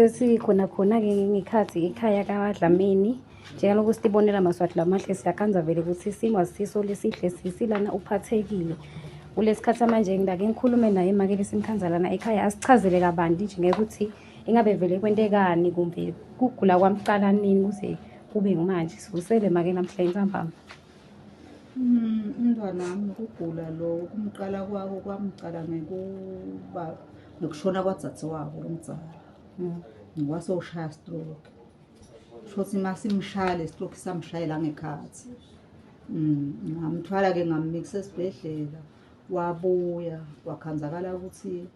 Sesikhona khona-ke ngekhathi ekhaya kaDlamini. Njengalokhu sitibonela Maswati lamahle siyakhandza vele ukuthi isimo asisiso lesihle sisi lana uphathekile. Kulesikhathi samanje ngidake ngikhulume naye make lesimkhandza lana ekhaya asichazele kabanti nje ngekuthi ingabe vele kwentekani kumbe kugula kwamcala nini kuze kube ngumanje. Sivusele make namhla entsambama. Umntwanami kugula lo kumqala kwako kwamcala ngekuba ngekushona kwadzadzewabo lomdzala. Wase ushaya stroke. Shothi masimshaya le stroke samshayela ngekhathi. Ngamthwala ke ngammikisa esibhedlela wabuya kwakhanzakala ukuthi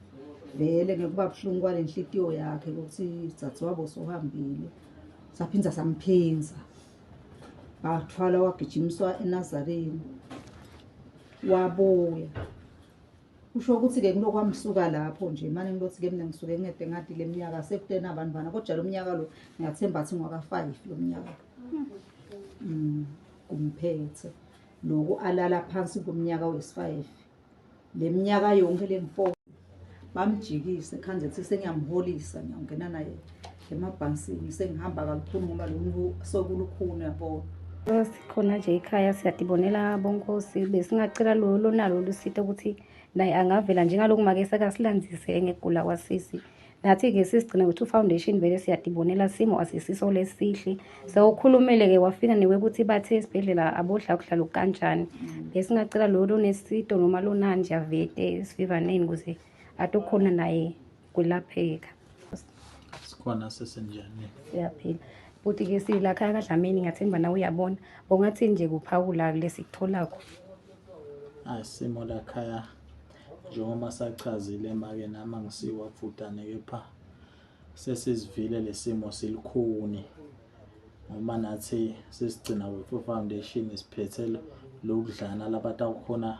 vele ngekuba buhlungu kwale nhliziyo yakhe ukuthi dzadzewabo sohambile. Saphinza samphinza. Wathwala wagijimiswa eNazareni wabuya. Kusho ukuthi-ke kulokhu kwamsuka lapho nje mane ngilothi-ke mina ngisuke ngingede ngadi le minyaka sekutena abantwana kodwa lo mnyaka lo ngiyathemba athi ngwaka-five lo mnyaka lo. Kumphethe loku alala phansi kumnyaka wesi-five. Le minyaka yonke lengu-four bamjikise khanze kuthi sengiyamholisa ngiyongena naye emabhansini sengihamba kalukhuni ngoba lo muntu sokulukhuni uyabona. Sikhona nje ekhaya siyatibonela bonkosi besingacela lo lonalo lusito ukuthi naye angavela njengaloku make sekasilandzise ngekugula kwasisi. Nathi-ke sisigcina ukuthi foundation vele siyatibonela simo asisiso lesihle. Sewukhulumile-ke wafika newekuthi bathe esibhedlela abodla kudla lokukanjani. Besingacela lo lonesito noma lonani nje avete esivivaneni ukuze atokhona naye kwelapheka. Sikhona sesenjani? Siyaphila. Futhi-ke silakhaya kaDlamini ngiyathemba nawe uyabona. Bongathini nje kuphawula lesikutholako. Asimo lakhaya njengoba sachazile make nami angisiwa kufutane kepha sesizivile lesimo silukhuni ngoba nathi sisigcina wethu foundation siphethe lokudlana labatawukhona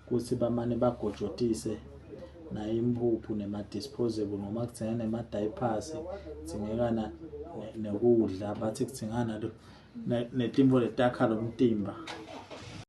ukuthi bamane bagojotise nayo impuphu nema-disposable noma kudzinga nema-diapers kudzingeka nekudla bathi kudzingana netintfo letakha lomtimba.